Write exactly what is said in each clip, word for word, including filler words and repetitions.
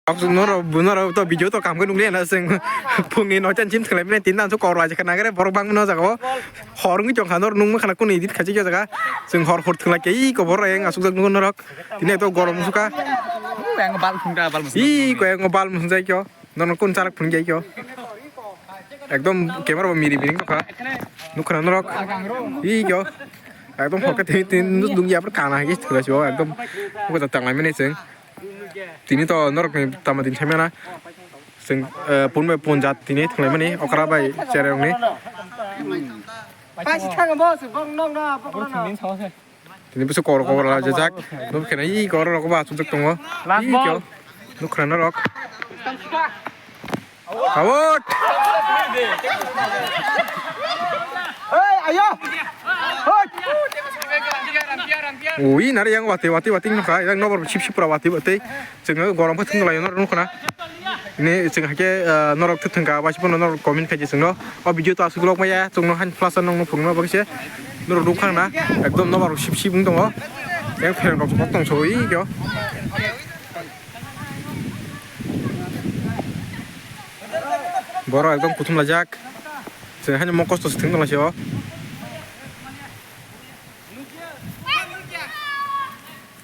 Norok, norok to video to kam khe nukliya na chwng phungni noita chim thwnglaimani tin dan so kor waisa kha nagare borok bangma no jaga o hor wngwi tongkha norok nukma khana kunu edit khaijak ya jaga chwng hor hor thwnglaikha iko borok yang asukjak nugo norok tini to gorom sukha Ang bal phung da bal musung. Iko yang bal musung jai kyo norok kun charak phung jai kyo ekdom camera bo miri miri tongkha nukha norok iko ekdom hor khe tin tin nuk ya kana hai thwnglaisio ekdom uko tanglai mani chwng. Tini to norok ni tama din thaimana. Seng pun bai pun jat tini thanglai mani okra bai chereng ni. Tini bisa kor kor la jajak. Nuk kena i kor rok ba sujak tongo. Last ball. Nuk kena norok. Out! Hey, ayo! Hey! Ui, nari yang wati wati wati nukha, yang nobar sip sip pura wati wati. Chwng gorom khe thwng lai norok nukha na. Ini chwng hakhe norok thwng kha, basi phano norok comment khaidi chwngno. O video to aswk vlog maya, chwngno han plus nongno phunukna bagwi se. Norok nukha na, ekdom nobar sip sip wng tongo. Yang phereng rok bok tong so ui kyo. Borok ekdom kuthum laijak. Chwng haino mo kosto se thwng tonglaisio.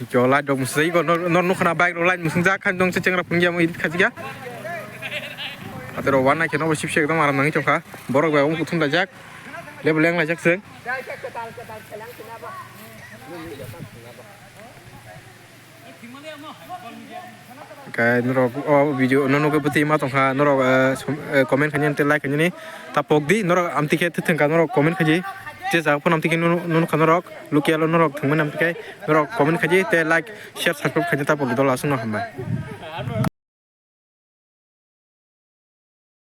Ikyo light rok mwswk ikyo nor nor nukha na bike rok light mwswk jak khan dong se chengra phunukya mo edit khajikya. Atero wan naikhe nobo sip se ekdom aram nangwi tongkha. Borok bai omo kuthum laijak. Level leng laijak chwng. Khe norok o video no nugwi bwtwi ma tongkha norok comment khainani tei like khainani ta pokdi norok amtwi khe thwngkha norok comment khaidi je jaga phano amtwi khe nukha norok local o norok thwngmani amtwi khe norok comment khaidi tei like share subscribe khaidi ta pokdi dol aswkno hambai.